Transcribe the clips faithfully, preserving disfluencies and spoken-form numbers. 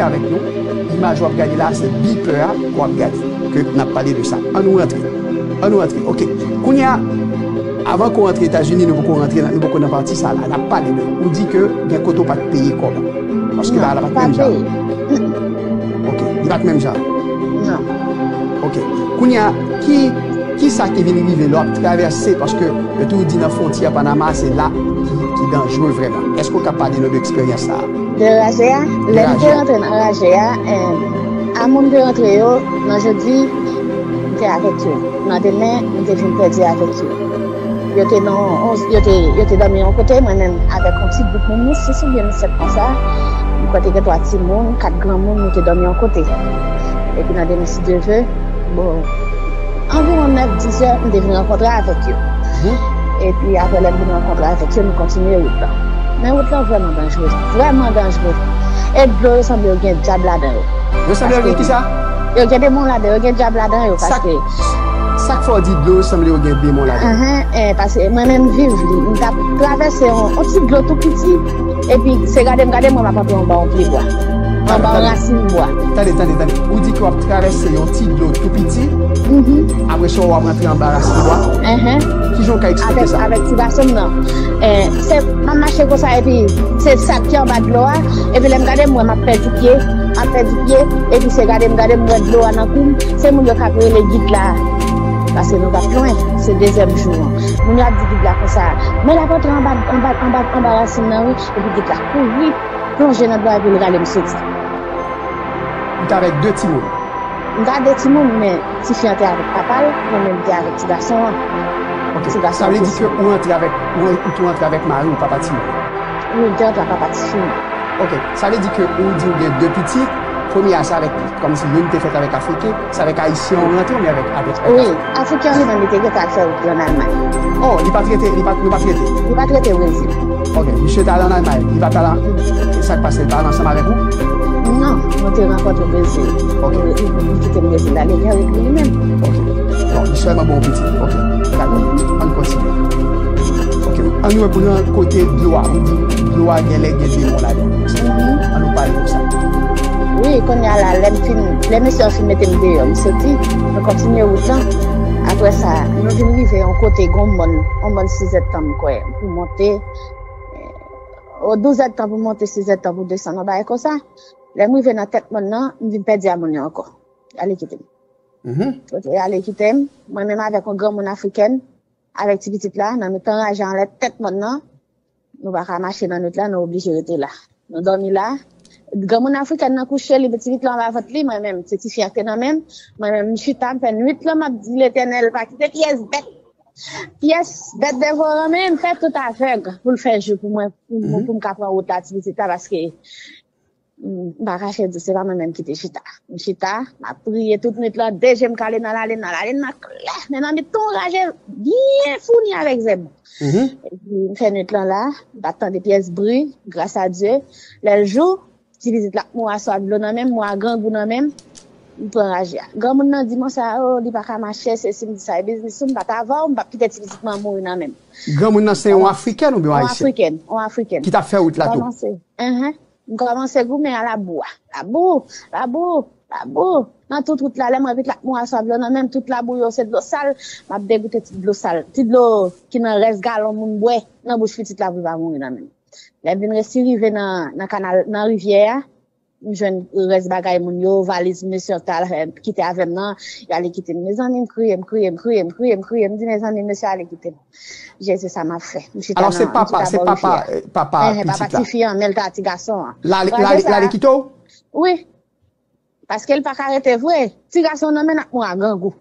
avèk nou. Imaj w ap gade la, se beeper a w ap gade, ke n ap pale de sa. Ann nou rantre. Ann nou rantre. Ok. Kounye a, avan ke w rantre Etazini, nou poko rantre nan, nou poko nan pati sa la. N ap pale de, ou di ke gen kote w pa t peye kòb. Paske bagay la pa t menm jan. Ok. Li pa t menm jan. Non. Ok. Kounye a, ki, ki sa ki vin rive lè w ap travèse, paske yo toujou di nan fwontyè Panama, se la ki, ki danjere vrèman. Èske w ka pale nou de eksperyans sa a? De raje a? Lè m te rantre nan raje a, eh, a moun te rantre yo, nan jodi, m te avèk yo. Nan demen, m te vin pèdi avèk yo. Yo te nan, on- yo te, yo te dòmi yon kote, mwen menm avèk yon ti gwoup moun, nou sis oubyen nou sèt konsa. M kwè te gen twa timoun, kat granmoun, nou te dòmi yon kote. Epi nan demen, si Dye vle, bon, anviwon nèf, dis è, m te vin rankontre avèk yo. Epi apre lè m vin rankontre avèk yo, nou kontinye wout la. Men wout la vrèman danjere, vrèman danjere. E dlo yo sanble yo gen dyab ladan yo. Yo sanble yo gen kisa? Yo gen demon ladan yo, gen dyab ladan yo, paske sa k fè w di dlo yo sanble yo gen demon ladan yo? Ahan, eh, paske mwen menm viv li. M t ap travèse yon, yon ti dlo tou piti, epi se gade m gade m wè m ap antre anba yon pye bwa. Anba yon rasin bwa. Tande, tande, tande. Ou di ke w ap travèse yon ti dlo tou piti, apre sa w ap rantre anba rasin bwa. Ki jan w ka eksplike sa? Avèk ti gason m nan. Eh, se, m ap mache konsa, epi se sa ki anba dlo a, epi lè m gade m wè m ap pèdi pye, m ap pèdi pye, epi se gade m gade m wè dlo a nan kou m, se moun yo k ap rele gid la. Paske nou t ap lwen, se dezyèm jou an. Moun yo ap di gid la konsa, men l ap antre anba, anba, anba, anba rasin nan, wi, epi gid la kouri, plonje nan dlo a, epi l rale m soti. Ou t avèk de timoun? M t avèk de timoun, men tifi an te avèk papa l, mwen menm m te avèk ti gason an. Ok, sa vle di ke ou rantre avèk, ou, ou tou rantre avèk mari w, papa timoun? Wi, m te rantre ak papa tifi m. Ok, sa vle di ke ou di ou gen de pitit, premye a se avèk, kòmsi youn te fèt avèk Afriken, se avèk Ayisyen ou rantre oubyen avèk, avèk, avèk Afriken? Wi, Afriken an li menm li te gentan al fè wout li ann Almay. Oh, li pa t rete, li pa, nou pa t rete? Li pa t rete Brezil. Ok, misye t al ann Almay, li pa t al an, e sa k pase, li pa al ansanm avèk ou? Non, nou te rankontre Brezil. Ok. Li, li, li kite m Brezil la, li vin avèk li menm. Ok. Bon, li sèlman bon pitit. Ok. Dakò. Ann kontinye. Ok. Ann reprann kote dlo a. Ou di dlo a genlè gen demon ladan. Ann nou pale de sa. Wi, kounye a la, lè m fin, lè mesye an fin mete m deyò, m soti, nou kontinye wout lan. Apre sa, nou vin rive yon kote, gon mòn, yon mòn sizèdtan m kwè, pou monte, o douzèdtan pou monte, sizèdtan pou desann, yon bagay konsa. Lè m rive nan tèt mòn nan, m vin pèdi a moun yo ankò. Ale kite m. Kote ale kite m, mwen menm avèk yon granmoun afrikèn, avèk ti pitit la, nan mitan raje anlè tèt mòn nan, nou pa ka mache nan nwit la, nou oblije rete la. Nou dòmi la. Granmoun afrikèn nan kouche, li met ti pitit la anba vant li, mwen menm, se tifi a k te nan men m. Mwen menm, m chita, m fè nwit lan, m ap di Letènèl, pa kite pyès bèt, pyès bèt devoran, men m fè tout avèg pou l fè jou pou mwen, pou, pou, pou m ka pran wout la, ti pitit la, paske M pa kache di w, se pa mwen menm ki te chita. M chita, m ap priye tout nwit lan, de je m kale nan lalin nan, lalin nan klè, men nan mitan yon raje byen founi avèk zèb. Epi m fè nwit lan la, m pa t tande pyès bri, gras a Dye. Lè l jou, ti pitit la ap mouri asou ak dlo nan men m, mwen ak grangou nan men m, m pran raje a. Granmoun nan di m sa, o, li pa ka mache, sesi, m di sa e biznis ou, m pa t avè w, m p ap kite ti pitit mwen mouri nan men m. Granmoun nan se yon Afrikèn oubyen yon Ayisyen? Yon Afrikèn, yon Afrikèn. Ki t ap fè wout la tou? Kòmanse. Enhen. M kòmanse goumen a labou a. Labou, labou, labou. Nan tout wout la, lè m wè pitit la ap mouri asou ak dlo nan men m, tout labou yo se dlo sal, m ap degoute ti dlo sal, ti dlo ki nan rès galon moun bwè nan bouch pitit la pou l pa mouri nan men m. Lè m vin resi rive nan, nan kanal, nan rivyè a, m jwenn rès bagay moun yo, valiz mesye an t al, eh, kite avè m nan, y ale kite m. Mezanmi, m kriye, m kriye, m kriye, m kriye, m kriye, m di, mezanmi, mesye ale kite m. Jezi, sa m ap fè? M chita nan, m chita bò rivyè a. Enhen, papa tifi an, men l ta ti gason an. L ale kite w? Wi. Paske l pa ka rete vre. Ti gason nan men n ap mouri a grangou.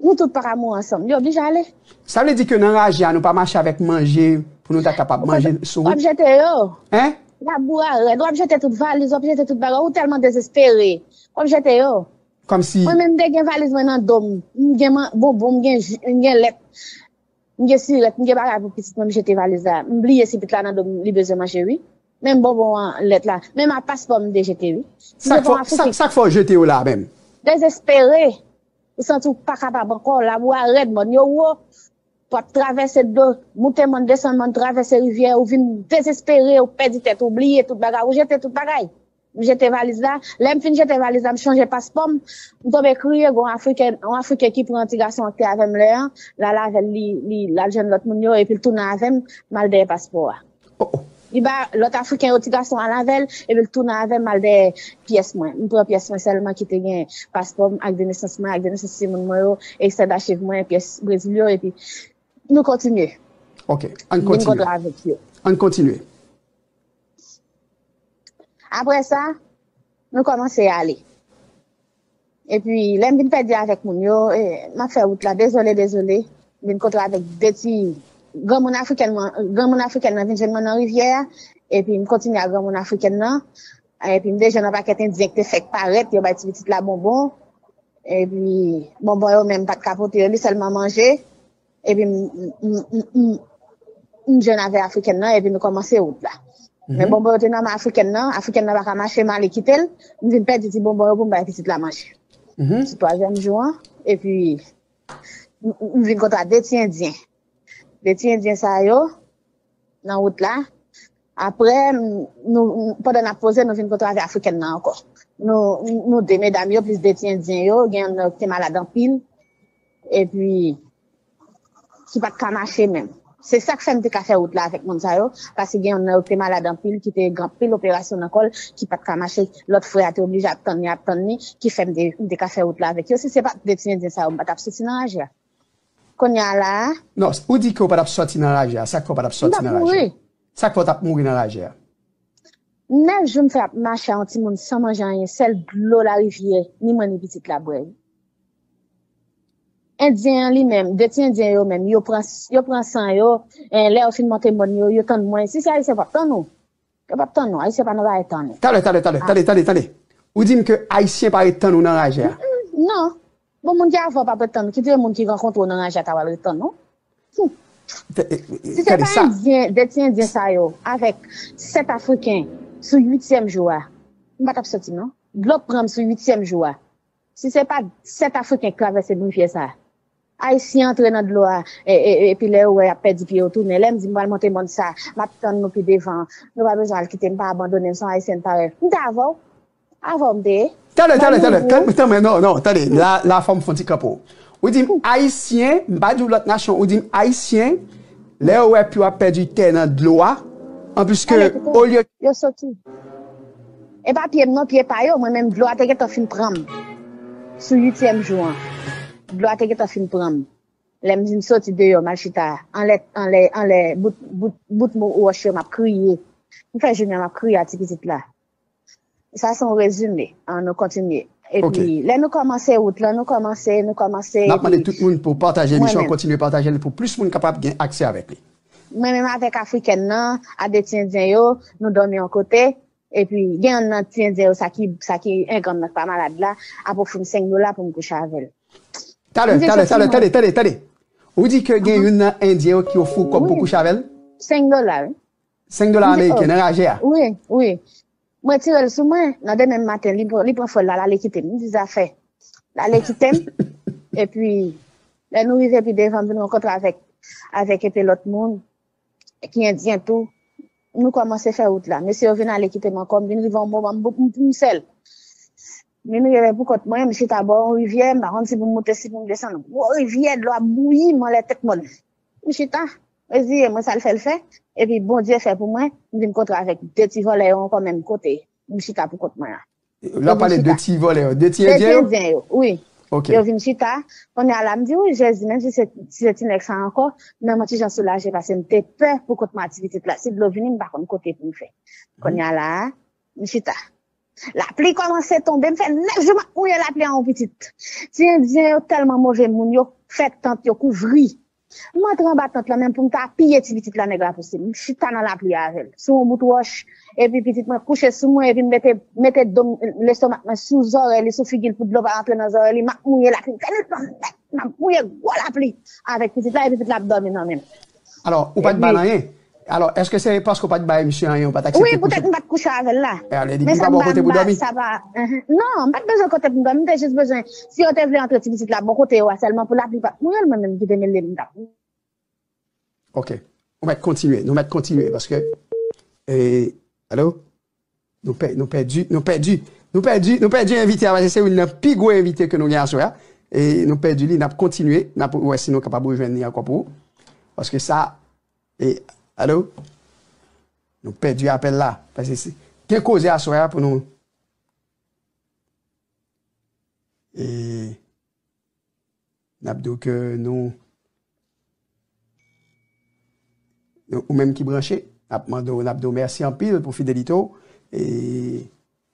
Nou tout pa ka mouri ansanm. Li oblije ale. Sa vle di ke nan raje a, nou pa mache avèk manje pou nou ta kapab manje sou wout? W ap jete yo. Hein? Labou a rèd. W ap jete tout valiz, w ap jete tout bagay. Ou tèlman dezespere. W ap jete yo. Kòmsi. Mwen menm, m te gen valiz mwen nan do m. M gen man-, bonbon, m gen ji, m gen lèt. M gen sirèt, m gen bagay pou pitit mwen, m jete valiz la. M bliye si pitit la nan do m, li bezwen manje, wi. Menm bonbon an, lèt la. Menm a paspò m te jete, wi. Sa k fè, sa, sa k fè w jete yo la menm? Dezespere. Ou santi w pa kapab ankò, labou a rèd, mòn yo wo. W ap travèse dlo, moute mòn, desann mòn, travèse rivyè, ou vin dezespere, ou pèdi tèt, ou bliye tout bagay, ou jete tout bagay. M jete valiz la. Lè m fin jete valiz la, m chanje paspò m. M tonbe kriye, gen yon Afriken, yon Afriken ki pran ti gason an ki te avè m lè an, l al avè l, li, li, l al jwenn lòt moun yo, epi l tounen avè m, m al dèyè paspò a. Li ba lòt Afriken yo ti gason an avè l, epi l tounen avè m al dèyè pyès mwen. M pran pyès mwen sèlman ki te gen paspò m ak de nesans mwen, ak de nesans timoun mwen yo, ekstrè dachiv mwen, pyès Brezil yo, epi nou kontinye. Ok, ann kontinye. Vin kontre avèk yo. Ann kontinye. Apre sa, nou kòmanse ale. Epi, lè m vin pèdi avèk moun yo, e, m ap fè wout la, dezole, dezole. M vin kontre avèk de ti granmoun afrikèn nan, granmoun afrikèn nan vin jwenn mwen nan rivyè a. Epi, m kontinye ak granmoun afrikèn nan. Epi, m deja nan pakèt endyen ki te fèk parèt, yo bay ti pitit la bonbon. Epi, bonbon yo menm pa t ka pote yo, li sèlman manje. Epi m, m, m, m, m, m jwenn avè Afrikèn nan, epi nou kòmanse wout la. Men bonbon yo te nan men Afrikèn nan, Afrikèn nan pa ka mache, m ale kite l, m vin pèdi ti bonbon yo pou m bay pitit la manje. Sou twazyèm jou an, epi m, m vin kontre de ti Endyen. De ti Endyen sa yo, nan wout la. Apre, m, nou, m, pandan n ap poze, nou vin kontre avè Afrikèn nan ankò. Nou, nou de medam yo, plis de ti Endyen yo, gen yonn nan yo ki te malad anpil. Epi, ki pa t ka mache menm. Se sa k fè m te ka fè wout la avèk moun sa yo, paske gen yonn nan yo ki te malad anpil, ki te gen anpil operasyon nan kò l, ki pa t ka mache, lòt frè a te oblije ap tann li, ap tann li, ki fè m te, m te ka fè wout la avèk yo. Si se pa t de ti Endyen sa yo, m pa t ap soti nan raje a. Kounye a la a. Non, ou di ke w pa t ap soti nan raje a. Sa k fè w pa t ap soti nan raje a? Sa k fè w t ap mouri nan raje a? Nèf jou m fè ap mache a yon timoun san manje anyen, sèl dlo larivyè, ni mwen ni pitit la bwè. Endyen an li menm, de ti Endyen yo menm, yo pran, yo pran san yo, eh, lè yo fin monte mòn yo, yo tann mwen. Si se Ayisyen, yo p ap tann ou. Yo p ap tann ou. Ayisyen pa nan bagay tann ou. Talè, talè, talè, talè, talè, talè. Ou di m ke Ayisyen pa ret tann ou nan raje a? Mm, non. Bon, moun ki avè w p ap ret tann ou. Ki de moun ki rankontre w nan raje a ta pral ret tann ou? Si se pa Endyen, de ti Endyen sa yo, avèk sèt Afriken sou uityèm jou a, m pa t ap soti non. Dlo pran m sou uityèm jou a. Si se pa t sèt Afriken k travèse rivyè sa a, Ayisyen antre nan dlo a, e, e, epi lè yo wè y ap pèdi pye yo tounen. Lè m di m pral monte mòn sa, m ap tann nou pi devan. Nou pa bezwen al kite m, pa abandone m, se yon Ayisyèn parèy. M te avè w. Avè w m te ye. Talè, talè, talè. Tanmen, non, non, tande. La, la fò m fè yon ti kanpe w. Ou di m Ayisyen, m pa di w lòt nasyon, ou di m Ayisyen, lè yo wè pye w ap pèdi tè nan dlo a, anplis ke olye. Yo soti. E pa pye m non, pye pa yo, mwen menm dlo a te gentan fin pran m. Sou uityèm jou an. Dlo a te gentan fin pran m. Lè m vin soti deyò, m al chita anlè, anlè, anlè bout, bout, bout wòch yo, m ap kriye. M fè jounen an, m ap kriye a ti pitit la. Sa se yon rezime. Ann nou kontinye. Epi, lè nou kòmanse wout lan, nou kòmanse, nou kòmanse. N ap mande tout moun pou pataje emisyon an, kontinye pataje l pou plis moun kapab gen aksè avèk li. Mwen menm avèk Afrikèn nan, a de ti Endyen yo, nou dòmi yon kote. Epi, gen yonn nan ti Endyen yo, sa ki, sa ki enganm nan, ki pa malad la, ap ofri m senk dola pou m kouche avè l. Talè, talè, talè, talè, talè, talè. Ou di ke gen youn nan Endyen yo ki ofri w kòb pou kouche avè l? Senk dola, wi. Senk dola ameriken, nan raje a? Wi, wi. Mwen tire l sou mwen, nan demen maten, li, li pran fwèl la, l ale kite m. M di zafè. L ale kite m. Epi, lè nou rive pi devan, m vin rankontre avèk, avèk epe lòt moun ki endyen tou. Nou kòmanse fè wout la. Mesye yo vin ale kite m ankò, m vin rive yon moman, m, m, m sèl. M vin rive pou kont mwen, m chita bò yon rivyè, m pa konn si pou m moute, si pou m desann. Gwo rivyè, dlo ap bouyi m anlè tèt mòn. M chita, reziye mwen, sa l fè l fè. Epi Bondye fè pou mwen, m vin kontre avèk de ti vòlè yo ankò menm kote. M chita pou kont mwen an. Lè w pale de ti vòlè yo, de ti endyen yo? De ti endyen yo, wi. Ok. Yo vin chita. Kounye a la, m di, wi, Jezi, menm si se, si se ti nèg sa ankò, men mwen ti jan soulaje paske m te pè pou kont mwen ak ti pitit la. Si dlo vini, m pa konn kote pou m fè. Kounye a la, m chita. Lapli kòmanse tonbe, m fè nèf jou m ap mouye lapli a yon pitit. Ti endyen yo tèlman move moun, yo fè tant yo kouvri. M antre anba tant lan, menm pou m ta apiye ti pitit la, nèg la pouse m. M chita nan lapli avè l, sou yon bout wòch, epi pitit mwen kouche sou mwen, epi m mete, mete do m, lestomak mwen sou zòrèy li, sou figi l, pou dlo pa rantre nan zòrèy li, m ap mouye lapli, m fè nèt lan nèt, m ap mouye gwo lapli avèk pitit la, epi pitit la ap dòmi nan men m. Alò, ou pa t ba l anyen? Alò, èske se paske w pa t bay misye anyen, ou pa t aksepte kouche? Wi, poutèt m pa t kouche avè l la. Men sa m ba, m ba, sa pa, non, m pa t bezwen kote pou m dòmi, m te jis bezwen, si yo te vle antre ti pitit la bò kote yo a sèlman pou lapli pa t mouye l, mwen menm ki te mele m t ap. Ok. Nou mèt kontinye, nou mèt kontinye, paske, e, alo? Nou pè, nou pèdi, nou pèdi, nou pèdi, nou pèdi envite a, paske se youn nan pi gwo envite ke nou gen aswè a. E nou pèdi li, n ap kontinye, n ap wè si nou kapab rejwenn li ankò pou ou. Paske sa, e, alo? Nou pèdi apèl la. Paske se, gen koze aswè a pou nou. E, N ap di w ke nou, nou, ou menm ki branche, n ap mande w, n ap di w mèsi anpil pou fidelite w. E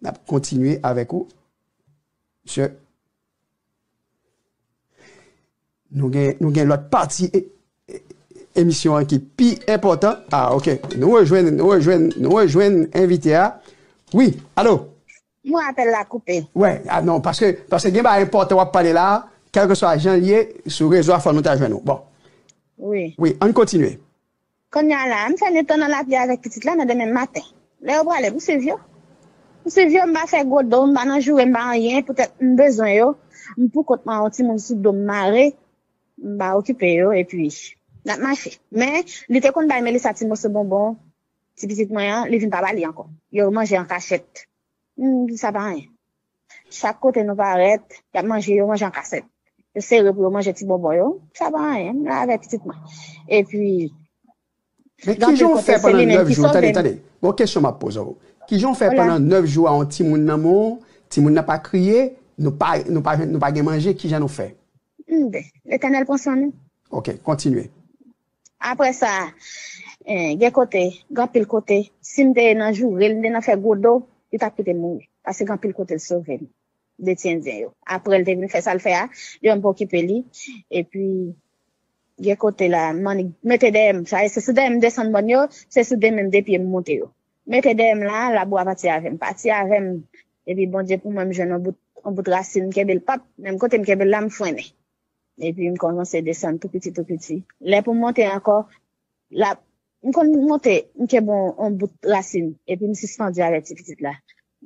n ap kontinye avèk ou. Mesye, nou gen, nou gen lòt pati e, e, emisyon an ki pi enpòtan. Ah, ok. Nou rejwenn, nou rejwenn, nou rejwenn envite a. Wi, alo? Mwen apèl la koupe. Wè, ah non, paske, paske gen bagay enpòtan w ap pale la, kèlkeswa jan l ye, sou rezo a fò nou ta jwenn ou. Bon. Wi. Wi, ann kontinye. Kounye a la, m fè netan nan lapli avèk pitit la nan demen maten. Lè yo prale, m swiv yo. M swiv yo, m pa fè gwo do, m pa nan joure, m pa anyen, poutèt m bezwen yo. M poukont mwen, yon timoun sou do m mare, m pa okipe yo, epi n ap mache. Men, li te konn bay Melissa ti moso bonbon, ti pitit mwen an, li vin pa ba li ankò. Yo manje an kachèt. M di sa pa anyen. Chak kote nou parèt, y ap manje, yo manje an kasèt. Yo sere pou yo manje ti bonbon yo. Sa pa anyen, m la avèk pitit mwen. Epi, Men kijan w fè pandan nèf jou? Tande, tande. Bon, kesyon m ap poze w. Kijan w fè pandan nèf jou a yon timoun nan men w, timoun nan pa kriye, nou pa, nou pa, nou pa gen manje, kijan nou fè? Letènèl pran swen nou. Ok, kontinye. Apre sa, eh, gen kote, gen anpil kote, si m te nan joure l, m te nan fè gwo do, li t ap kite m mouri. Paske gen anpil kote l sove m de ti endyen yo. Apre l te vin fè sa l fè a, yo menm pa okipe li. Epi, gen kote la, m annik mete dèyè m. Sa se sou dèyè m desann mòn yo, se sou de men m, de pye m monte yo. Mete dèyè m la, labou a pati avè m. Pati avè m. Epi Bondye pou mwen, m jwenn yon bout, yon bout rasin, m kenbe l pap. Menm kote m kenbe l la, m frennen. Epi m kòmanse desann tou piti, tou piti. Lè pou m monte ankò, la, m konn monte, m kenbe yon, yon bout rasin, epi m sispann di avèk ti pitit la.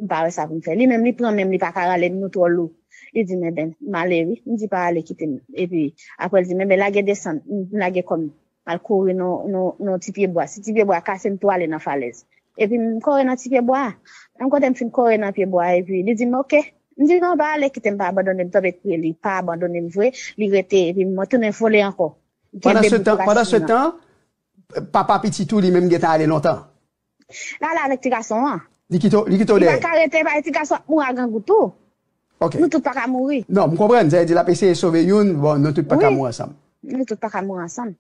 M pa wè sa pou m fè. Li menm, li pran men m, li pa ka rale m, nou twò lou. Li di m, "Enben, m ale wi." M di, "Pa ale, kite m." Epi, apre l di m, "Enben, lage desann." M lage kò m, m al kouri nan, nan, nan ti pye bwa. Si ti pye bwa kase, m tou ale nan falèz. Epi m kore nan ti pye bwa a. Menm kote m fin kore nan pye bwa a, epi li di m, "Ok." M di, "Non, pa ale, kite m, pa abandone m." Tonbe kriye, li pa abandone m vre, li rete, epi mwen tounen vole ankò. Pandan se tan, pandan se tan, papa pitit ou li menm gentan ale lontan. L ale avèk ti gason an. Li kite w, li kite w dèyè. Li pa ka rete, bay ti gason ap mouri a grangou tou. Ok. Nou tout pa ka mouri. Non, m konprann, sa vle di l ap eseye sove youn, bon, nou tout pa ka mouri ansanm. Wi. Nou tout pa ka mouri ansanm.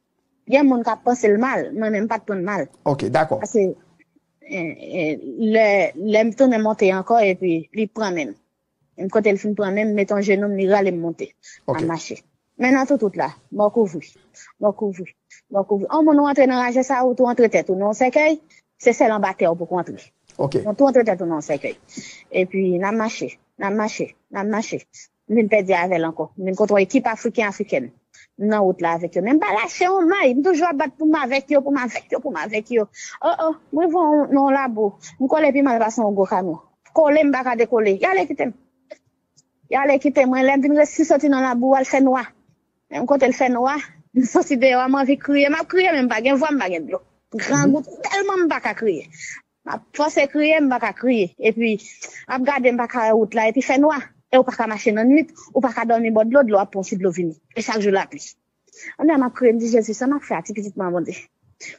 Gen moun k ap panse l mal, mwen menm m pa t pran l mal. Ok, dakò. Paske, eh, eh, lè, lè m tounen monte ankò, epi li pran men m. Menm kote l fin pran men m, m mete yon jenou m, li rale m monte. Ok. M ap mache. Men nan tout wout la, mò kouvri. Mò kouvri. Mò kouvri. Yon moun ou antre nan raje sa, ou tou antre tèt ou nan yon sèkèy, se sèl anba tè ou poko antre. Ok. Ou tou antre tèt ou nan yon sèkèy. Epi, n ap mache, n ap mache, n ap mache. M vin pèdi avè l ankò. M vin kontre yon ekip Afriken, Afrikèn. M nan wout la avèk yo. Men m pa lache yon may. M toujou ap bat pou m avèk yo, pou m avèk yo, pou m avèk yo. Oh, oh, m rive yon, nan yon labou. M kole pi mal pase yon gwo kamyon. Kole, m pa ka dekole. Y ale kite m. Y ale kite mwen. Lè m vin resi soti nan labou a, l fè nwa. Menm kote l fè nwa, m soti deyò a, m anvi kriye. M ap kriye, men m pa gen vwa, m pa gen dlo. Grangou tèlman m pa ka kriye. M ap fòse kriye, m pa ka kriye. Epi, m ap gade, m pa ka wè wout la, epi fè nwa. E ou pa ka mache nan nwit, ou pa ka dòmi bò dlo, dlo ap pran, si dlo vini. E chak jou lapli. Anndan m ap kriye, m di, "Jezi, sa m ap fè a, ti pitit mwen, Bondye?"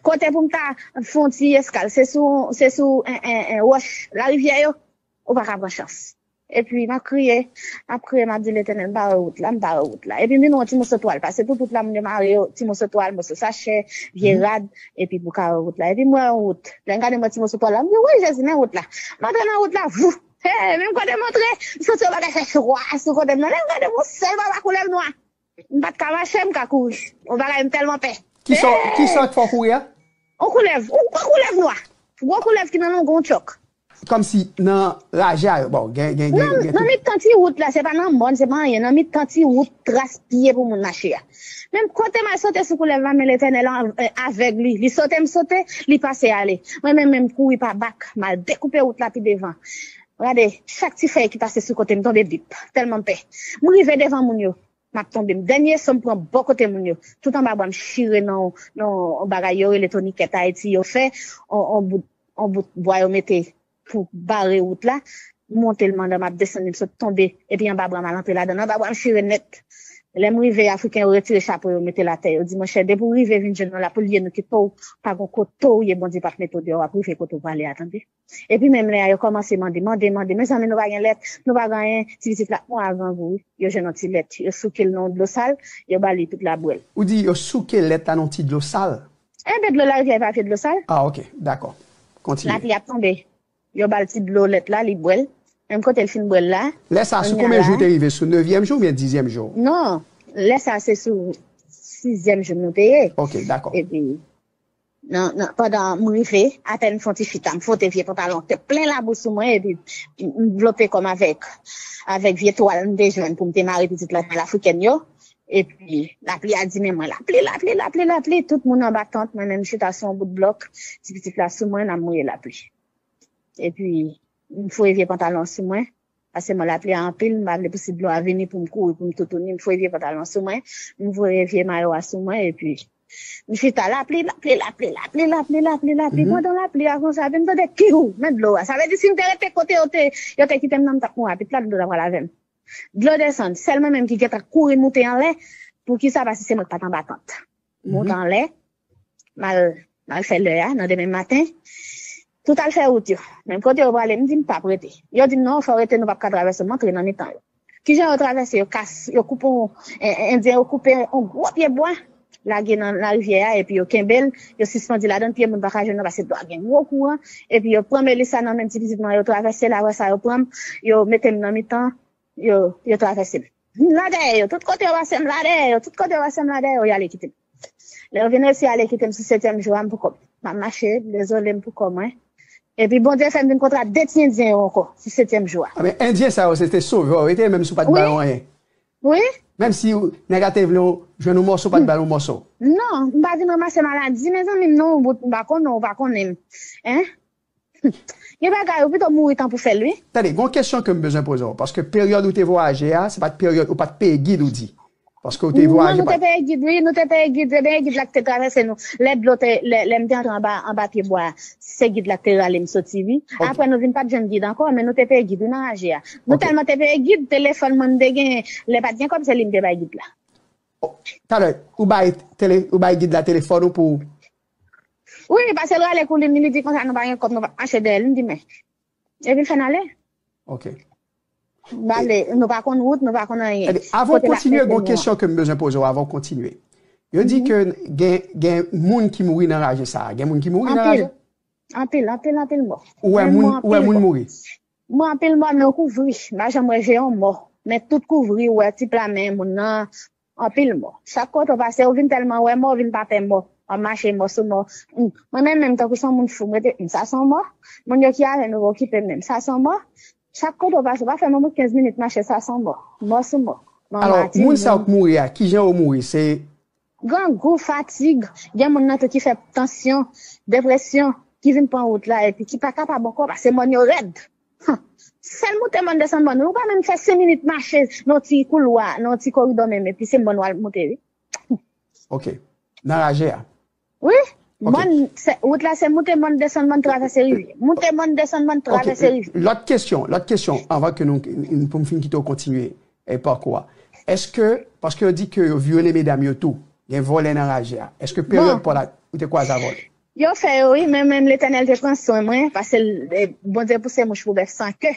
Kote pou m ta fè yon ti eskal, se sou, se sou, en, en, en, wòch, larivyè yo, ou pa ka pran chans. Epi, m ap kriye, m ap kriye, m ap di, "Letènèl, m pa wè wout la, m pa wè wout la." Epi, m vin wè yon ti moso twal, paske tout wout la, moun yo mare yo, ti moso twal, moso sachè, vye rad, epi pou ka wè wout la. Epi, m wè yon wout. Lè m gade, m wè ti moso twal la, m di, "Woy, Jezi, men wout la." M antre nan wout la, vou! Hey, menm kote m antre, m santi yon bagay fè chwa sou kote m nan. Lè m gade, m wè yon sèl papa koulèv nwa. M pa t ka mache, m ka kouri. Yon bagay m tèlman pè. Kisa, kisa k fè w kouri a? Yon koulèv, yon gwo koulèv nwa. Gwo koulèv ki nan longon tchòk. Kòmsi nan raje a, bon, gen, gen, gen, nan, gen nan mitan ti wout la, se pa nan mòn, se pa anyen. Nan mitan ti wout, tras pye pou moun mache a. Menm kote m al sote sou koulèv la, men Letènèl an, eh, avèg li. Li sote m sote, li pase ale. Mwen menm, menm kouri pa bak, m al dekoupe wout la pi devan. Gade, chak ti fèy ki pase sou kote m tonbe bip, tèlman m pè. M rive devan moun yo. M ap tonbe. M dènye so m pran bò kote moun yo. Tout anba bwa m chire nan, nan yon bagay yo rele tonikèt Ayiti yo fè, on, on bout, on bout bwa yo mete pou bare wout la. M monte l mandan m ap desann li, m sot tonbe, epi anba bra m al antre ladan l. Anba bra m chire nèt. Lè m rive, Afriken yo retire chapo yo, mete l atè. Yo di, monchè, depi w rive vin jwenn nou la, pou l ye nou kite w, pa gon kote w ye, Bondye p ap mete w deyò, w ap rive kote w prale a, tande. Epi menm lè a, yo kòmanse mande, mande, mande. Mezanmi, nou pa gen lèt, nou pa gen anyen. Ti pitit la ap mouri a grangou, wi. Yo jwenn yon ti lèt. Yo souke l nan yon dlo sal, yo ba li, pitit la bwè l. Ou di yo souke lèt la nan yon ti dlo sal? Enben, dlo larivyè pa vye dlo sal. Ah, ok, dakò. Kontinye. Lapli ap tonbe. Yo ba l ti dlo lèt la, li bwè l. Menm kote l fin bwè l la, Lè sa a, sou konbyen jou ou te rive? Sou nevyèm jou oubyen dizyèm jou? Non, lè sa a, se sou sizyèm jou nou te ye. Ok, dakò. Epi, nan, nan, pandan m rive, apèn m fè yon ti chita, m fwote vye pantalon, te plen labou sou mwen, epi m, m vlope kò m avèk, avèk vye twal m te jwenn pou m te mare pitit la nan lafrikèn yo. Epi, lapli a di men mwen, lapli, lapli, lapli, lapli, tout moun anba tant, mwen menm m chita sou yon bout blòk, ti pitit la sou mwen, n ap mouye lapli. Epi, m foure vye pantalon sou mwen, paske mwen lapli a anpil, m pa vle pou si dlo a vini pou m kouri, pou m toutouni, m foure vye pantalon sou mwen, m foure vye mayo a sou mwen, epi m chita lapli, lapli, lapli, lapli, lapli, lapli, lapli, pandan lapli a konsa, epi m tande kiw, men dlo a. Sa vle di si m te rete kote yo te, yo te kite m nan, m t ap mouri, epi la dlo ta pral avè m. Dlo desann, sèl mwen menm ki gentan kouri moute anlè, poukisa? Paske se mwen ki pa t anba tant. Monte anlè, m al, m al fè lè a, nan demen maten, tout al fè wout yo. Menm kote yo prale, m di m p ap rete. Yo di m non, fò w rete, nou p ap ka travèse, m antre nan mitan yo. Kijan yo travèse? Yo kas, yo koupe yon, en- en- endyen yo koupe yon gwo pye bwa, lage nan larivyè a, epi yo kenbe l, yo sispann li ladan l, pye moun pa ka jwenn nan, paske dlo a gen gwo kouran, epi yo pran Melissa nan men m, ti pitit mwen, yo travèse l, apre sa yo pran m, yo mete m nan mitan, yo, yo travèse m. M la dèyè yo, tout kote yo pase m la dèyè yo, tout kote yo pase m la dèyè yo, y ale kite m. Lè yo vin resi ale kite m sou setyèm jou a, m pou kò m. M ap mache, dezole m pou kò mwen. Epi Bondye fè m vin kontre a de ti endyen yo ankò, sou setyèm jou a. Ah, men endyen sa yo, se te sove w yo te, menm si w pa t ba yo anyen. Wi. Menm si nèg la te vle w jwenn yon mòso, w pa t ba l yon mòso. Non, m pa vin ranmase maladi, mezanmi, m nan yon bout, m pa konnen w, w pa konnen m. Hein? Gen bagay, ou pito mouri tan pou fè l, wi. Tande, gon kesyon ke m bezwen poze w, paske peryòd ou te vwayaje a, se pa t peryòd, ou pa t peye gid, ou di. Paske ou te vwayaje. Non, nou te peye gid, wi, nou te peye gid, se byen gid la ki te travèse nou. Lè dlo te, lè, lè m te antre anba, anba pye bwa a, se gid la ki te rale m soti, wi. Ok. Apre, nou vin pa t jwenn gid ankò, men nou te peye gid, wi, nan raje a. Nou Ok. tèlman te peye gid, telefòn mwen m te genyen, lè pa t gen kòb, se li m te bay gid la. Oh, talè, ou bay tele, ou bay gid la telefòn ou pou Wi, paske l rale kou li, li di konsa nou pa gen kòb, nou pa mache dèyè l, m di men. Epi l fè n ale. Ok. M ale, nou pa konn wout, nou pa konn anyen. Ebyen, avan w kontinye, gon kesyon ke m bezwen poze w avan w kontinye. Yo di ke gen, gen moun ki mouri nan raje sa a. Gen moun ki mouri nan raje? Anpil, anpil, anpil, anpil mò. Ou wè moun, ou wè moun mouri? M wè anpil mò, men yo kouvri. M pa janm wè je yon mò. Men tout kouvri, ou wè ti pla men moun nan, anpil mò. Chak kote w pase, ou vin tèlman wè mò, ou vin pa pè mò. W ap mache mò sou mò. Hmm. Mwen menm, menm tankou se yon moun fou, m rete, hmm, sa se yon mò. Moun yo ki avè m, yo pa okipe m menm. Sa se yon mò. Chak kote w pase, w pa fè menm kenz minit mache, sa se yon mò. Mò sou mò. Manman, timoun. Alò, moun sa yo k mouri a, kijan yo mouri? Se grangou, fatig. Gen moun nan tou ki fè tansyon, depresyon, ki vin pran wout la, epi ki pa kapab ankò, paske mòn yo rèd. Huh. Sèl moute mòn desann mòn, wi, ou pa menm fè senk minit mache nan yon ti koulwa, nan yon ti koridò menm, epi se mòn w al moute, wi. Ok. Nan raje a? Wi. Ok. Mòn, se, wout la se moute mòn, desann mòn, travèse rivyè. Moute mòn, desann mòn, ok, travèse rivyè. Lòt kesyon, lòt kesyon, anvan ke nou, pou m fin kite w kontinye, e, pakou a. Èske, paske yo di ke yo vyole medam yo tou, gen vòlè nan raje a. Èske peryòd pa w la, ou te kwaze a vòlè? Yo fè yo, wi, men menm Letènèl te pran swen mwen, paske l, e, Bondye pouse mouch pou bèf san ke.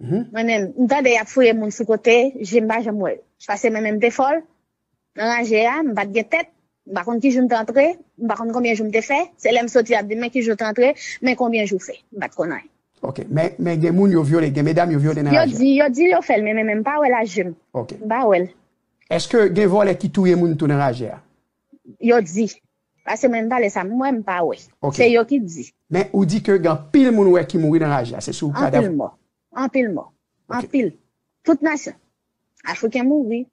Mhm. Mwen menm, m tande y ap fouye moun sou kote, je m pa janm wè yo. Paske mwen menm m te fòl, nan raje a, m pa t gen tèt, m pa konn ki jou m te antre, m pa konn konbyen jou m te fè, se lè m soti y ap di m, men ki jou w te antre, men konbyen jou w fè, m pa t konn anyen. Ok, men, men gen moun yo vyole, gen medam yo vyole nan raje a. Yo di, yo di yo fè l, men, men, men m pa wè laj je m. Ok. M pa wè l. Èske gen vòlè ki touye moun tou nan raje a? Yo di. Paske mwen m pale sa m wè, m pa wè. Ok. Se yo ki di. Men ou di ke gen anpil moun ou wè ki mouri nan raje a, se sou kadav. Anpil mò. Anpil mò. Ok. Anpil. Tout nasyon. Afriken mouri,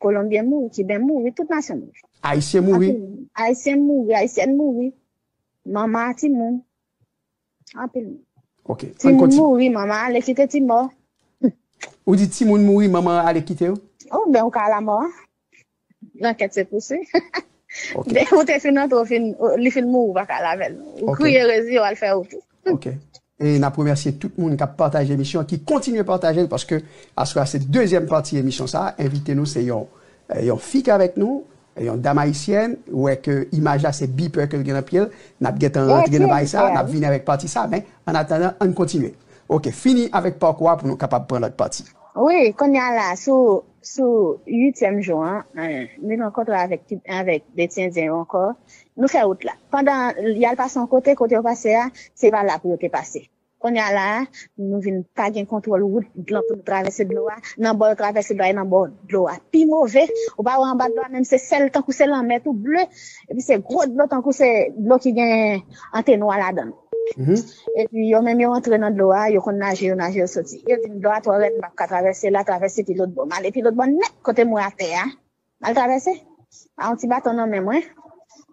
Kolonbyen mouri, Kiben mouri, tout nasyon mouri. Ayisyen mouri? Anpil moun. Ayisyen mouri, Ayisyèn mouri. Manman a timoun. Anpil moun. Ok. Timoun mouri, manman ale kite ti mò. Ou di timoun mouri, manman ale kite yo? Ou ben ou ka la mò a. Lankèt se pouse. Ok. Depi ou te fin antre, ou fin, ou, li fin mouri, ou pa ka lavel. Ou kriye rezi, yo al fè ou tou. Ok. E n ap remèsye tout moun k ap pataje emisyon an, ki kontinye pataje l, paske aswè a se dezyèm pati emisyon sa a. Envite nou se yon, eh, yon fi k avèk nou, yon dam ayisyèn. Ou wè ke imaj la se beeper ke l gen nan pye l. N ap gentan rantre nan bagay sa a, n ap vini avèk pati sa a, men annatandan, ann kontinye. Oke, fini avèk pakou a pou nou kapab pran lòt pati. Wi, kounye a la, sou, sou uityèm jou an, eh, m vin rankontre avèk, avèk de ti endyen yo ankò. Nou fè wout la. Pandan y al pase yon kote, kote yo pase a, se pa la pou yo te pase. Kounye a la a, nou vin pa gen kontwòl wout lan pou nou travèse dlo a. Nan bò yo travèse dlo a, e nan bò dlo a pi move. Ou pa wè anba dlo a, menm se sèl tankou se lanmè tou ble. Epi se gwo dlo tankou se dlo ki gen antenwa ladan l. Epi yo menm yo antre nan dlo a, yo konn naje, yo naje, yo soti. Yo di m dlo a twò rèd, m p ap ka travèse la, travèse pi lòt bò. M ale pi lòt bò nèt kote m wè atè a. M al travèse. A yon ti baton nan men mwen.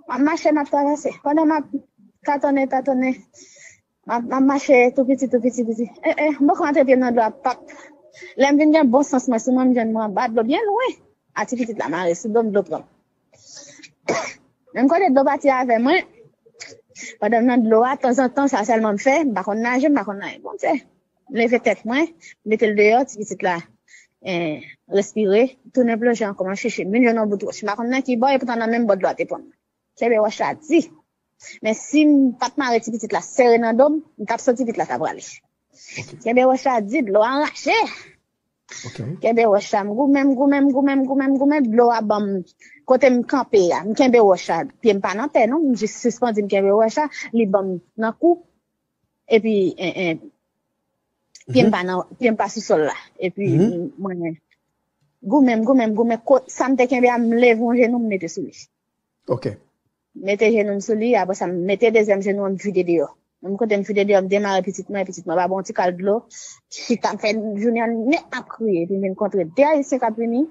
M ap mache, m ap travèse. Pandan m ap tatonnen, tatonnen, m ap, m ap mache tou piti, tou piti, piti. E, e, m poko antre pye m nan dlo a, pap. Lè m vin gen bon sans mwen sou mwen, m jwenn mwen anba dlo byen lwen. A ti pitit la mare sou do m, dlo pran m. Menm kote dlo pati avè mwen, pandan m nan dlo a, tanzantan, sa sèlman m fè, m pa konn naje, m pa konn anyen. Bondye, m leve tèt mwen, m mete l deyò, ti pitit la, eh, respire, tounen plonje ankò, m ap chèche, m vin jwenn yon bout wòch. M pa konn nan ki bò, e poutan nan menm bò dlo a te pran m. Kenbe wòch la di. Men si m pa t mare ti pitit la sere nan do m, m t ap santi pitit la ta prale. Kenbe wòch la di, dlo a rache. Kenbe wòch la, m goumen, m goumen, m goumen, m goumen, m goumen, dlo a ban m, kote m kanpe a, m kenbe wòch la, pye m pa nan tè non, m jis sispandi, m kenbe wòch la, li ban m nan kou, epi, en, en, pye m pa nan, pye m pa sou sòl la, epi m, mwen goumen, m goumen, m goumen, ko-, sa m te kenbe a, m leve yon jenou, m mete sou li. Mete jenou m sou li, apre sa, m mete dezyèm jenou an, m vide deyò. Menm kote m vide deyò, m demare pitit mwen, pitit mwen ba m yon ti kal dlo. Chita, m fè jounen an nèt m ap kriye, epi m vin kontre de Ayisyen k ap vini.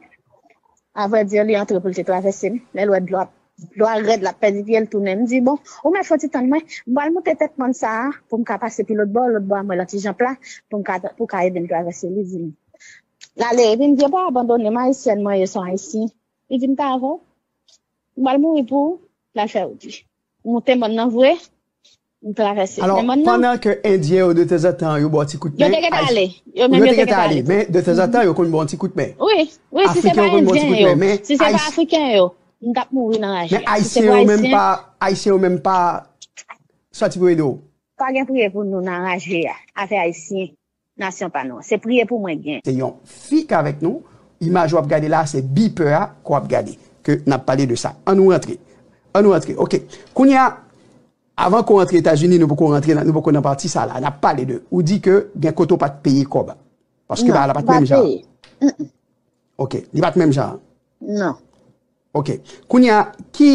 Avrèdi, li antre pou l te travèse m. Lè l wè dlo a, dlo a rèd, l ap pèdi pye, l tounen. M di, bon, ou mèt fè yon ti tann mwen, m pral moute tèt mòn sa a pou m ka pase pi lòt bò, lòt bò a m wè lòt ti janp la, pou m ka, pou ka ede m travèse. Li di m, l ale, epi m di, pa abandone m, Ayisyèn mwen ye, se yon Ayisyen. Li di m, ta avè w. M pral mouri pou ou, l al fè wout li. M moute mòn nan vre, m travèse. Alò, men mòn nan, pandan ke Endyen yo, detanzantan, yo ba w ti kout men, yo te gentan ale. Yo menm yo te gentan ale. Men detanzantan, yo konn ba w ti kout men. Wi, wi, si se pa Endyen yo, si se pa Afriken yo, m t ap mouri nan raje a. Men Ayisyen yo menm pa, Ayisyen yo menm pa sòti pou ede w. Pa gen priye pou nou nan raje a, afè Ayisyen. Nasyon pa nou an. Se priye pou mwen gen. Se yon fi k avèk nou. Imaj w ap gade la, se beeper a ke w ap gade. Ke n ap pale de sa. Ann nou rantre. Ann nou rantre. Oke. Kounye a, avan ke w rantre Etazini, nou poko rantre nan, nou poko nan pati sa la. N ap pale de, ou di ke gen kote w pa t peye kòb. Paske bagay la pa t menm jan. Non, m pa peye. Mm, mm. Oke. Li pa t menm jan. Non. Oke. Kounye a, ki,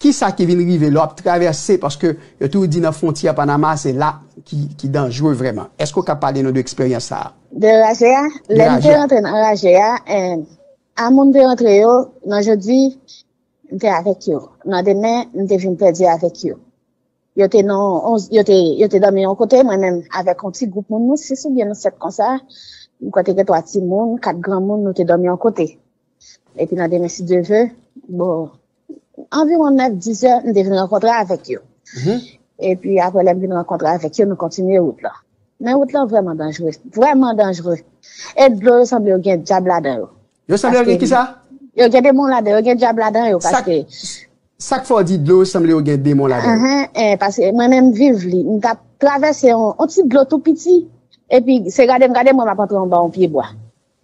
ki sa ki vin rive lè w ap travèse, paske yo toujou di nan fwontyè Panama, se la ki, ki danjre vrèman. Èske w ka pale nou de eksperyans sa a? De raje a? De raje a. Lè m te rantre nan raje a, eh, a moun te rantre yo, nan jodi, m te avèk yo. Nan demen, m te vin pèdi avèk yo. Yo te nan, on, yo te, yo te dòmi yon kote, mwen menm avèk yon ti gwoup moun, nou sis oubyen nou sèt konsa. M kwè te gen twa timoun, kat granmoun, nou te dòmi yon kote. Epi nan demen, si Dye vle, bon, anviwon nèf, dis è, m te vin rankontre avèk yo. Mhm. Epi apre lè m vin rankontre avèk yo, nou kontinye wout la. Men wout la vrèman danjre, vrèman danjre. E dlo yo sanble yo gen dyab ladan yo. Yo sanble yo gen kisa? Yo gen demon ladan yo, gen dyab ladan yo, paske sa k fè w di dlo yo sanble yo gen demon ladan yo? Ahan, eh, paske mwen menm viv li, m t ap travèse yon, yon ti dlo tou piti, epi se gade m gade m wè m ap antre anba yon pye bwa,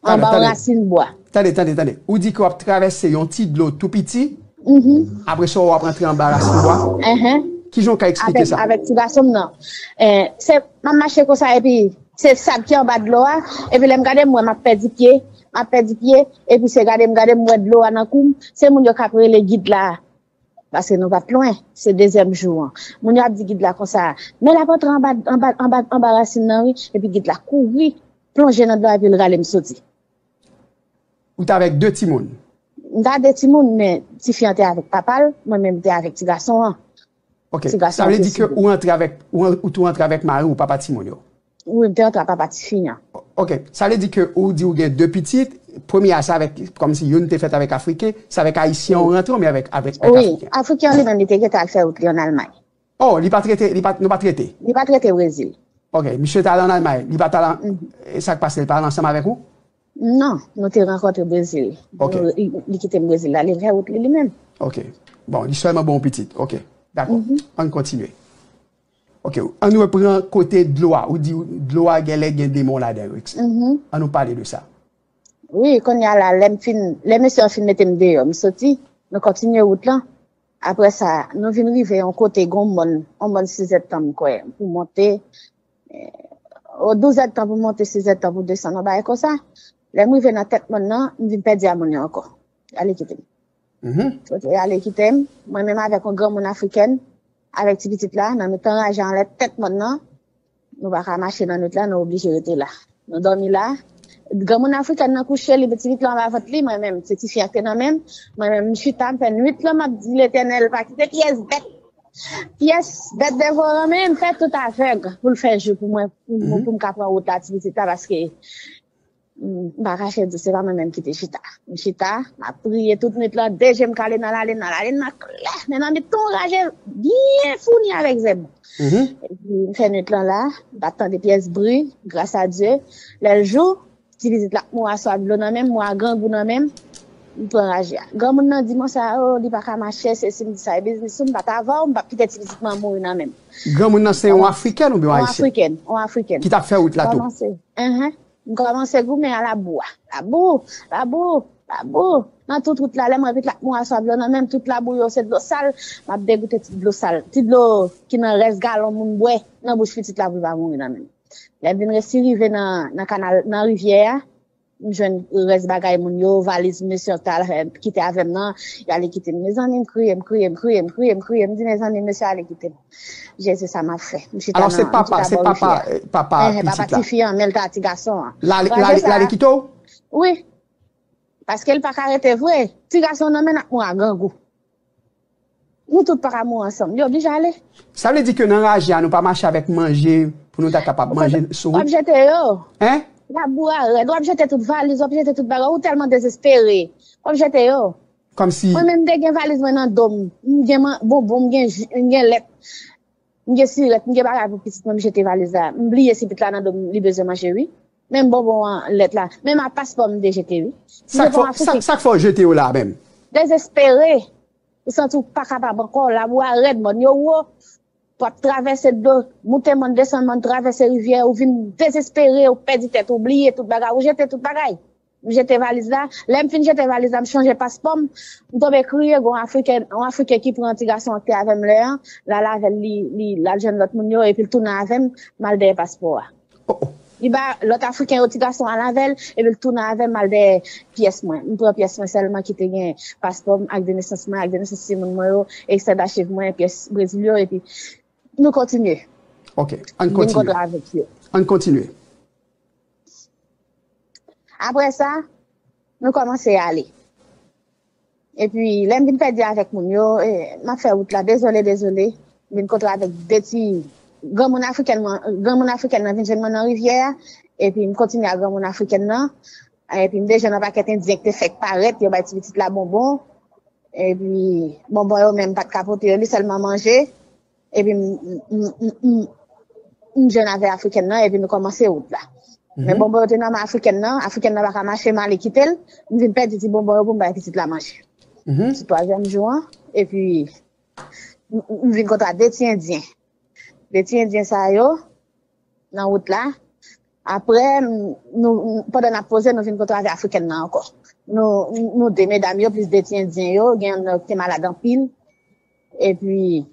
anba yon rasin bwa. Tande, tande, tande. Ou di ke w ap travèse yon ti dlo tou piti, apre sa w ap antre anba rasin bwa? Ki jan w ka eksplike sa? Avèk, avèk ti gason m nan. Eh, se, m ap mache konsa, epi se sab ki anba dlo a, epi lè m gade m wè m ap pèdi pye, m ap pèdi pye, epi se gade m gade m wè dlo a nan kou m, se moun yo k ap rele gid la. Paske nou pa t lwen, se dezyèm jou an. Moun yo ap di gid la konsa, men l ap antre anba, anba, anba, anba rasin nan wi, epi gid la kouri, plonje nan dlo a epi l rale m soti. Ou t avèk de timoun? M t a de timoun, men tifi an te avèk papa l, mwen menm m te avèk ti gason an. Ok, sa vle di ke ou rantre avèk, ou, ou tou rantre avèk mari w, papa timoun yo? Wi, m te rantre ak papa tifi an. Ok, sa vle di ke ou di ou gen de pitit, premye a se avèk, kòmsi youn te fèt avèk Afriken, se avèk Ayisyen ou rantre oubyen avèk, avèk, avèk Afriken? Wi, Afriken an li menm li te gentan al fè wout li ann Almay. Oh, li pa t rete, li pa, nou pa t rete? Li pa t rete Brezil. Ok, misye t al an Almay, li pa t al an, e sa k pase, li pa al ansanm avèk ou? Non, nou te rankontre Brezil. Ok. Nou- Li li kite m Brezil la, li fè wout li li menm. Ok. Bon, li sèlman bon pitit. Ok. Dakò. Ann kontinye. Ok. Ann repran kote dlo a. Ou di dlo a genlè gen demon ladan l. Ann nou pale de sa. Wi, kounye a la, lè m fin, lè mesye an fin mete m deyò, m soti, nou kontinye wout lan. Apre sa, nou vin rive yon kote, gon mòn, yon mòn sizèdtan m kwè, pou monte, o douzèdtan pou monte, sizèdtan pou desann, yon bagay konsa. Lè m rive nan tèt mòn nan, m vin pèdi a moun yo ankò. Ale kite m. Kote ale kite m, mwen menm avèk yon granmoun afrikèn, avèk ti pitit la, nan mitan raje anlè tèt mòn nan, nou pa ka mache nan nwit la, nou oblije rete la. Nou dòmi la. Granmoun afrikèn nan kouche, li met ti pitit la anba vant li, mwen menm, se ti fi a k te nan men m. Mwen menm, m chita, m fè nwit lan, m ap di Letènèl, pa kite pyès bèt, pyès bèt devoran, men m fè tout avèg pou l fè jou pou mwen, pou, pou, pou m ka pran wout la, ti pitit la, paske m pa kache di, se pa mwen menm ki te chita. M chita, m ap priye tout nwit lan, de je m kale nan lalin nan, lalin nan klè, men nan mitan raje byen founi avèk zèb. Epi m fè nwit lan la, m pa t tande pyès bri, gras a Dye. Lè l jou, ti pitit la ap mouri aswè ak dlo nan men m, mouri ak grangou nan men m, m pran raje a. Granmoun nan di m sa, o, li pa ka mache, se si m di sa, e biznis ou, m pa t avè w, m p ap kite ti pitit mwen mouri nan men m. Granmoun nan se yon afrikèn oubyen yon ayisyen? Afrikèn, yon afrikèn. Ki t ap fè wout la tou? Kòmanse, enhen. M kòmanse goumen a labou a. Labou, labou, labou. Nan tout wout la, lè m wè pitit la ap mouri aswè ak dlo nan men m, tout labou yo se dlo sal, m ap degoute ti dlo sal, ti dlo ki nan rès galon moun bwè nan bouch pitit la pou l pa mouri nan men m. Lè m vin resi rive nan, nan kanal, nan rivyè a, m jwenn rès bagay moun yo, valiz mesye an t al fè, kite avè m nan, y ale kite m. Mezanmi, m kriye, m kriye, m kriye, m kriye, m kriye, m di, mezanmi, mesye ale kite m. Jezi, sa m ap fè? M chita Alò, se nan, m papa, chita se bò rivyè papa, a. eh, papa Enhen, papa pitit la. Tifi an, men l t a ti gason an. L ale, l Raje ale, sa l ale a, kite w? Wi. Paske l pa ka rete vre. Ti gason nan men l ap mouri ak grangou. Nou tout pa ka mouri ansanm. Li oblije ale. Sa vle di ke nan raje a, nou pa mache avèk manje pou nou ta kapab manje sou W ap wout? Jete yo. Hein? Labou a rèd. W ap jete tout valiz, w ap jete tout bagay. Ou tèlman dezespere. W ap jete yo. Kòmsi Mwen menm, m te gen valiz mwen nan do m. M gen man- bonbon, m gen ji, m gen lèt. M gen sirèt, m gen bagay pou pitit mwen, m jete valiz la. M bliye si pitit la nan do m, li bezwen manje, wi. Menm bonbon an, lèt la. Menm a paspò m te jete, wi. Si Sa se k pa yon fè, sa, Afriken. Sa k fè w jete yo la menm? Dezespere. Ou santi w pa kapab ankò. Labou a rèd, mòn yo wo. W ap travèse dlo, moute mòn, desann mòn, travèse rivyè, ou vin dezespere, ou pèdi tèt, ou bliye tout bagay, ou jete tout bagay. M jete valiz la. Lè m fin jete valiz la, m chanje paspò m. M tonbe kriye, gon Afriken, yon Afriken ki pran ti gason an ki te avè m lè an, l al avè l, li, li, l al jwenn lòt moun yo, epi l tounen avè m, m al dèyè paspò a. Oh, oh. Li ba lòt Afriken yo ti gason al avè l, epi l tounen avè m al dèyè pyès mwen. M pran pyès mwen sèlman ki te gen paspò m, ak de nesans mwen, ak de nesans timoun mwen yo, ekstrè dachiv mwen, pyès Brezil yo, epi nou kontinye. Ok, ann Vin kontre kontinye. Avèk yo. Ann kontinye. Apre sa, nou kòmanse ale. Epi, lè m vin pèdi avèk moun yo, e, m ap fè wout la, dezole, dezole. M vin kontre avèk de ti granmoun afrikèn, mwen, granmoun afrikèn nan vin jwenn mwen nan rivyè a. Epi, m kontinye ak granmoun afrikèn nan. Epi, m te jwenn yon pakèt endyen ki te fèk parèt, yo bay ti pitit la bonbon. Epi, bonbon yo menm pa t ka pote yo, li sèlman manje. Epi m, m, m, m, m, m jwenn avè afrikèn nan, epi nou kòmanse wout la. Men bonbon yo te nan men afrikèn nan, afrikèn nan pa ka mache, m ale kite l, m vin pèdi ti bonbon yo pou m bay pitit la manje. Ti twazyèm jou an, epi m, m vin kontre de ti endyen. De ti endyen sa yo, nan wout la. Apre, m, nou, m, pandan n ap poze, nou vin kontre avè afrikèn nan ankò. Nou, nou de medam yo, plis de ti endyen yo, gen yonn nan yo ki te malad anpil. Epi,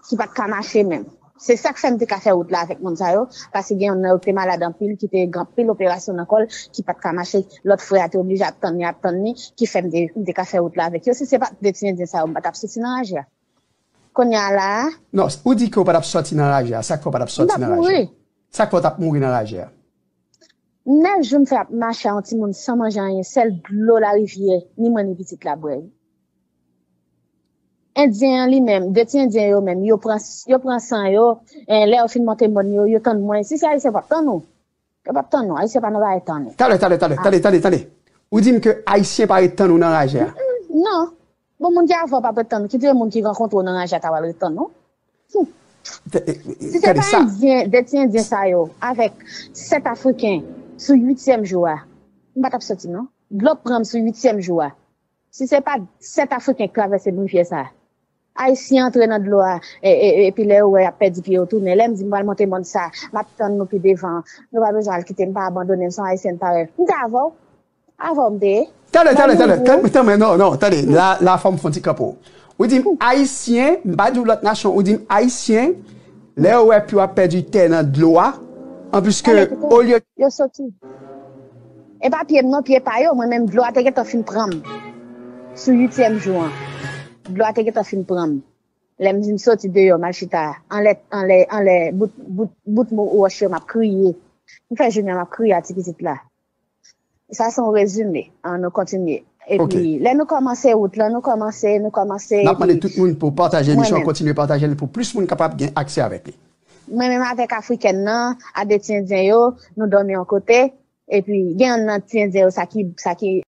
ki pa t ka mache menm. Se sa k fè m te ka fè wout la avèk moun sa yo, paske gen yonn nan yo ki te malad anpil, ki te gen anpil operasyon nan kò l, ki pa t ka mache. Lòt frè a te oblije ap tann li, ap tann li, ki fè m te, m te ka fè wout la avèk yo. Si se pa t de ti endyen sa yo, m pa t ap soti nan raje a. Kounye a la a, Non, ou di ke w pa t ap sòti nan raje a. Sa k fè w pa t ap m t sòti ap nan raje mouri. A? Sa k fè w t ap mouri nan raje a? Nèf jou m fè ap mache a yon timoun san manje anyen, sèl dlo larivyè, ni mwen ni pitit la bwè. Endyen an li menm, de ti endyen yo menm, yo pran, yo pran san yo, eh, lè yo fin monte mòn yo, yo tann mwen. Si se ayisyen, yo p ap tann ou. Yo p ap tann ou, ayisyen pa nan bagay tann ou. Talè, talè, talè, talè, talè, talè. Ou di m ke ayisyen pa ret tann ou nan raje a? Non. Bon, moun ki avè w p ap ret tann ou. Ki te moun ki rankontre w nan raje a ta pral ret tann ou? Hum. Si se pa Endyen, de ti Endyen sa yo, avèk sèt Afriken sou uityèm jou a, m pa t ap soti non. Dlo pran m sou uityèm jou a. Si se pa sèt Afriken k travèse rivyè sa, Ayisyen antre nan dlo a, e, e, epi lè yo wè y ap pèdi pye yo tounen. Lè m di m pral monte mòn sa, m ap tann nou pi devan. Nou pa bezwen al kite m, pa abandone m, se yon Ayisyèn parèy. M te avè w. Avè w m te ye. Tande, tande, tande, tande, non, non, tande, la, la fò m fè yon ti kanpe w. Ou di m Ayisyen, m pa di w lòt nasyon, ou di m Ayisyen, lè yo wè pye w ap pèdi tè nan dlo a, anplis ke, olye. Yo soti. E pa pye m non, pye pa yo, mwen menm dlo a te gentan fin pran m. Sou uityèm jou an, dlo a te gentan fin pran m. Lè m di m soti deyò, m al chita anlè, anlè, anlè bout, bout, bout mo wòch yo, m ap kriye. M fè jounen an, m ap kriye a ti pitit la. Sa se yon rezime. An nou kontinye. Epi, lè nou kòmanse wout lan, nou kòmanse, nou kòmanse. N ap mande tout moun pou pataje emisyon an, kontinye pataje l pou plis moun kapab gen aksè avèk li. Mwen menm avèk Afrikèn nan, a de ti Endyen yo, nou dòmi yon kote. Epi, gen yon nan ti Endyen yo, sa ki, sa ki